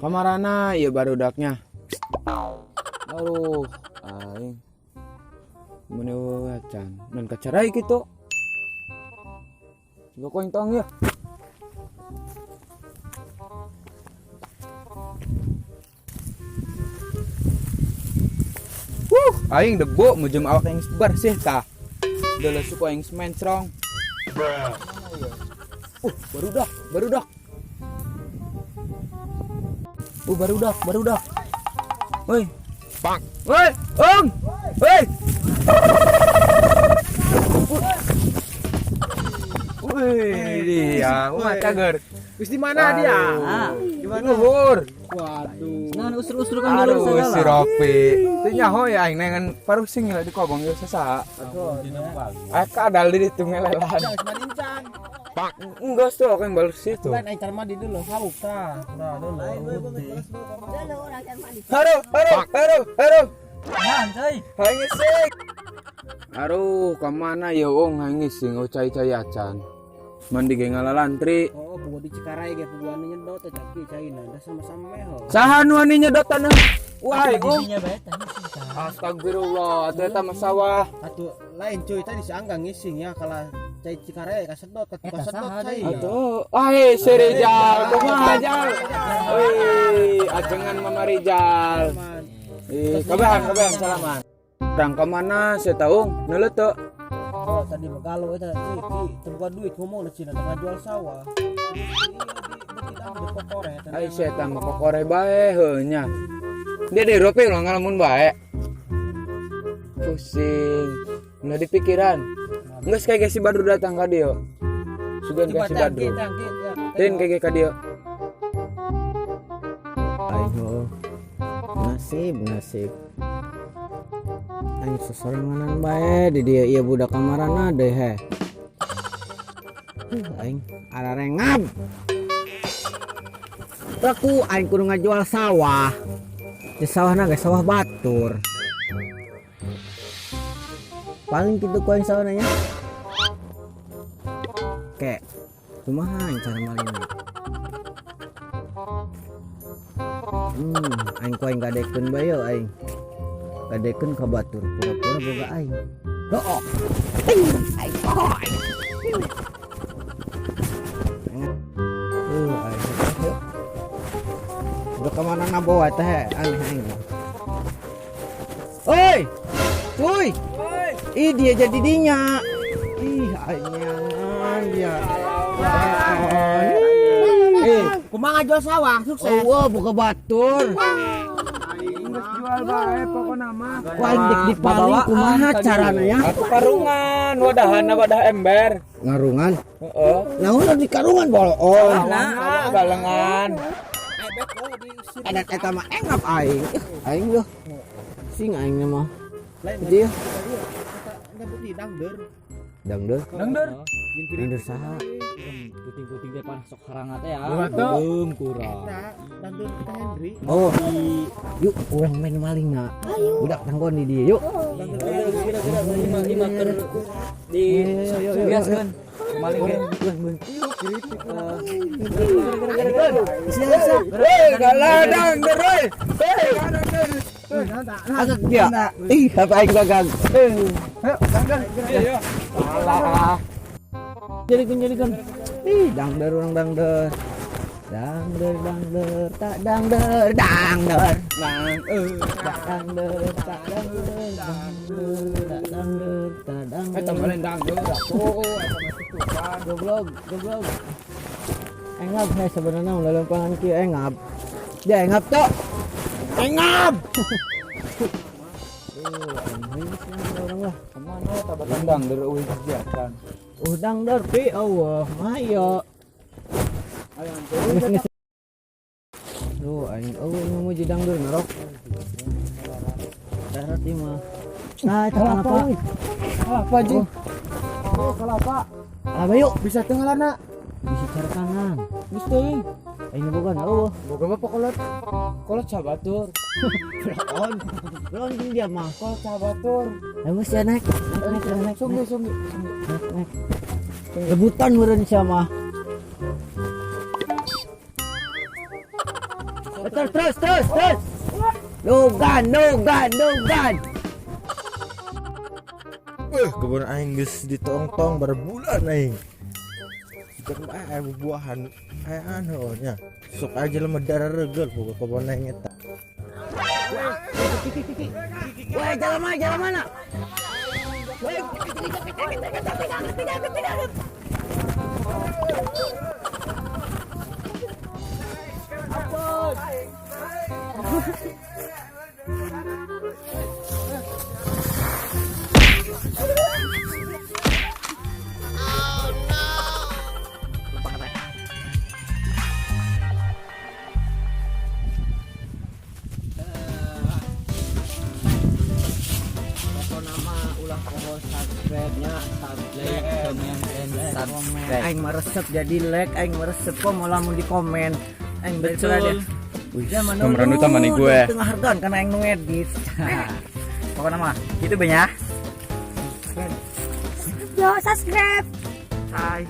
Kamarana ieu barudaknya? Aduh, aing. Mun euweuh acan, dan kacarai kitu. Coba ku aing tong ya. Wuh, aing debu mujem awak aing bersih tah. Dulu suku aing mencrong. Barudak, barudak. Barudak, barudak. Woi. Bang. Woi, Ong. Woi. Wih, dia, mah cager. Wis di mana dia? Di mana? Luhur. Waduh. Nah, usur-usur kan dulu Aduh, si segala. Ropi. Teu nyaho ya aing nengan parusing lah di kobong ieu sasaha. Aya kadal di ditu ngelelan. Manincan. Enggak tuh, aku yang balas situ. Lain aing mandi dulu, sabuk tah. Nah, dulu. Aduh, aduh, aduh, aduh. Nah, cuy. Aing ngising. Aduh, kemana ya ong aing ngising oh cai-cai acan. Mandi ge ngalalantri. Oh, buat di Cikarai ge buat nyedot teh caki caina, da sama-sama meho. Saha nu anu nyedot tanah? Wah, aing ong. Ininya bae tah ngising tah. Astagfirullah, atuh eta mah sawah. Atuh lain cuy, tadi si Angga ngising ya kalah cai Cikarai kasedot, Eta kasedot saha cai. deui? Atuh, ah si Rijal, kumaha Jal? Wih, ajengan Mama Rijal. Ih, kabehan, kabehan salaman. Urang ka mana saya tahu, neuleuh teu? Oh, tadi megalo eta cuy, ki terbuka duit ngomong di Cina tengah jual sawah. Ai saya mah kokore bae heuh nya. Dia di Eropa ulah ngalamun bae. Pusing. Ulah di pikiran. Geus kayak si Badru datang ka dieu. Sugan ka si Badru. Tin kayak ka dieu. Aing heuh. Nasib nasib. Aing sesoranganan bae di dieu ieu budak kamarana deui heh. Aing ararengab. Laku aing kudu ngajual sawah. Di sawahna ge sawah batur. Paling kitu ku aing sawahna nya. Ke kumaha aing cara malingna? Aing ku aing gadekeun bae yeuh aing. Gadekeun ka batur pura-pura boga aing. Dook. Ting, aing poho aing. Aing teh yeuh. Udah kemana nabawa teh aneh aing mah. Oi! Cuy! Ih dia jadi dinya. Ih aing nyangan dia. Eh, kumaha jual sawah sukses. Oh, buka batur. Geus jual bae pokona mah. Wah, aing dek dipaling kumaha carana ya? Atuh karungan, wadahana wadah ember. Ngarungan. Heeh. Naon di karungan bolong. Nah, balengan. Edat eta mah engap aing. Ih, aing yeuh. Sing aing mah. Dia Nyebut di dangder. dangdeur. Dangdeur. Dangdeur saha? Puting-puting teh pan sok harangat teh ya. Betul. Belum kurang. Eta dangder kita Henry. Oh. Yuk urang main maling na. Budak tanggon di dieu yuk. Lima keur di biaskeun. Maling ge. Hei, galadang deui. Hei, Agak dia. Ih, apa aing gagal. Iya. Salah. Jadikan jadikan. Ih, dangdeur urang dangdeur. Dangdeur dangdeur tak dangdeur dangdeur. Nang Tak dangdeur tak dangdeur dangdeur tak dangdeur tak dangdeur. Eta mah lain dangdeur atuh, eta mah tutupan. Goblok, goblok. Engap heh sebenarnya ulah lempangan kieu engap. Dia engap tok. Engap. Orang lah. Kemana eta batang dangdeur eueuh kegiatan. Udang der pi Allah, mayo. Ayo Geus geus. Duh, aing eueuh memuji dangdeur narok. Darat ieu mah. Nah, eta kelapa. Kelapa jeung. Oh, kelapa. Kelapa yuk. Bisa teu ngalana. Bisa cara kanan. Geus teuing. Aing boga eueuh. Boga mah kolot. Kolot sabatur. Belon. Belon jeung dia mah. Kolot sabatur. Ayo geus ya naik. Naik naik naik. Sungguh sungguh. Naik naik. Rebutan meureun sia mah. Eta Terus, terus, terus, terus. No gun, no gun, no gun. Weh, kebun aing geus ditong-tong berbulan aing. Jika bae aya bubuahan aya anu nya. Sok aja lemah darah regel boga kebun aing eta. Woi, jalan mana, jalan mana? Woi, pokokna mah ulah poho subscribe-nya, Like, comment, and subscribe. Aing mah resep jadi like, aing mah resep kok mau lamun di komen. Aing Betul. Wih, Zaman pemeran utama nih gue. Tengah hargaan karena aing nu ngedit. Pokoknya mah gitu banyak. Yo, subscribe. Hai.